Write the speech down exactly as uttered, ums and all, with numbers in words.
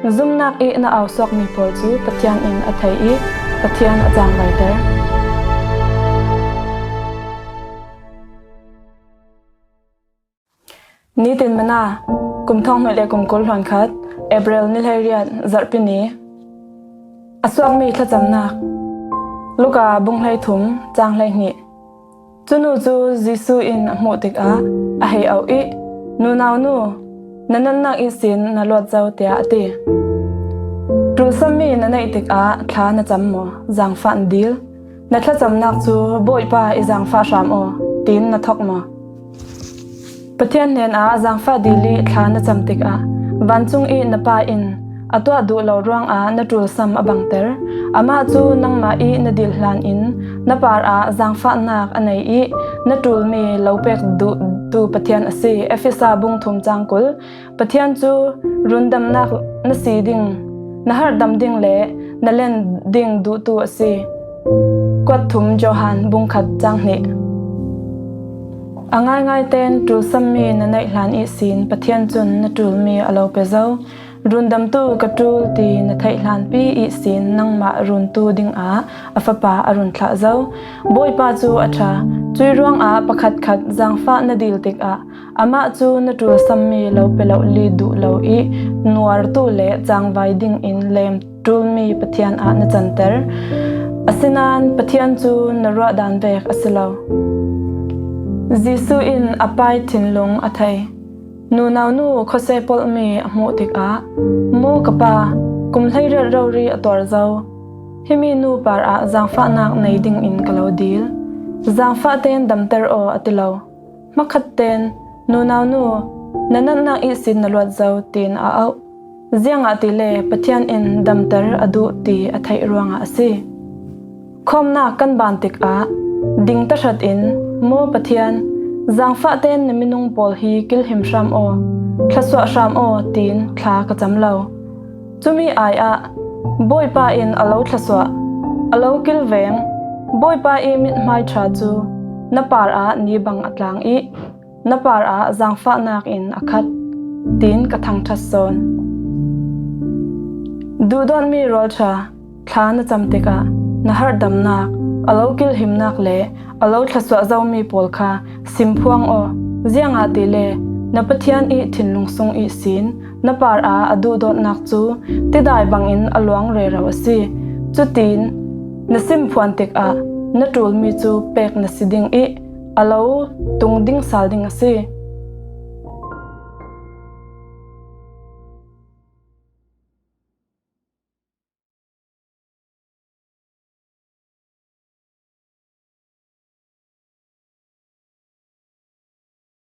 Zumnak i na ausuakmi pawl cu Pathian in a thei i Pathian a cangvaiter. Nitin Manna, kum thonghnih le kum kul hluan khat, April ni hleiriat, Zarhpi ni. A suakmi thlacamnak. Luka bung hleithum, cang hleihnih. Cunu cu Jesuh in a hmuh tikah a hei auh i, "Nunau nu, na natnak ihsin na luat zo," tiah a ti. Ṭulsammi na neih tikah thla na cam maw, zaangfah na dil? Na thlacamnak cu, "Bawipa, i zaangfah hram aw," tiin na thok maw? Pathian hnenah zaangfah dil i thla na cam tikah, vancung i na Pa in a tuah duh lo ruangah na ṭulsam a bangter. Amah cu nangmah i na dil hlan in na parah zaangfahnak a nei i na ṭulmi lo pek duhtu Pathian a si. Efesa bung thum cang kul. Pathian cu rundamnak na si ding, na harhdam ding le na len ding duhtu a si. Kuat thum Johan bung khat cang hnih. A ngaingai tein ṭulsammi na neih hlan ihsin Pathian cun na ṭulmi a lo pe zo. Rundamtu ka ṭul ti na theih hlanpi ihsin nangmah runtu dingah a Fapa a run thlah zo. Bawipa cu a ṭha. Cui ruangah pakhatkhat zaangfah na dil tikah amah cu na ṭulsammi lo pe lo li duh lo i nuartu le cangvai dingin lem ṭulmi Pathian ah na canter. Asinain Pathian cu na ruahdan vek a si lo. Jesuh in a Pai thinlung a thei. Nunau nu khuase polhmi a hmuh tikah, "Maw ka Pa, kum hleiriat rori a tuar zo. Himi nu parah zaangfahnak nei dingin ka lo dil. Zaangfah tein damter aw," a ti lo. Hmakhat tein, "Nunau nu, na natnak ihsin na luat zo," tiin a auh. Ziangahtile Pathian in damter a duh ti a theih ruangah a si. Khawmnak kan ban tikah ding tahratin, "Maw Pathian, zaangfah tein na minung pawl hi kilhim hram aw, thlasuah hram aw," tiin thla ka cam lo. Cumi ai ah Bawipa in a lo thlasuah, a lo kilveng, Bawipa i mithmai ṭha cu na parah ni bang a tlang i na parah zaangfahnak in a khat, tiin ka thangṭhat sawn. Duhdawtmi rualṭha, thla na cam tikah na harhdamnak, a lo kilhimnak le a lo thlasuah zomi pawl kha simphuang aw. Ziangahtile na Pathian i thinlung sung ihsin na parah a duhdawtnak cu tidai bangin a luang rero a si. Cutin na simphuan tikah na ṭulmi cu pek na si ding i a lo tung ding sal ding a si.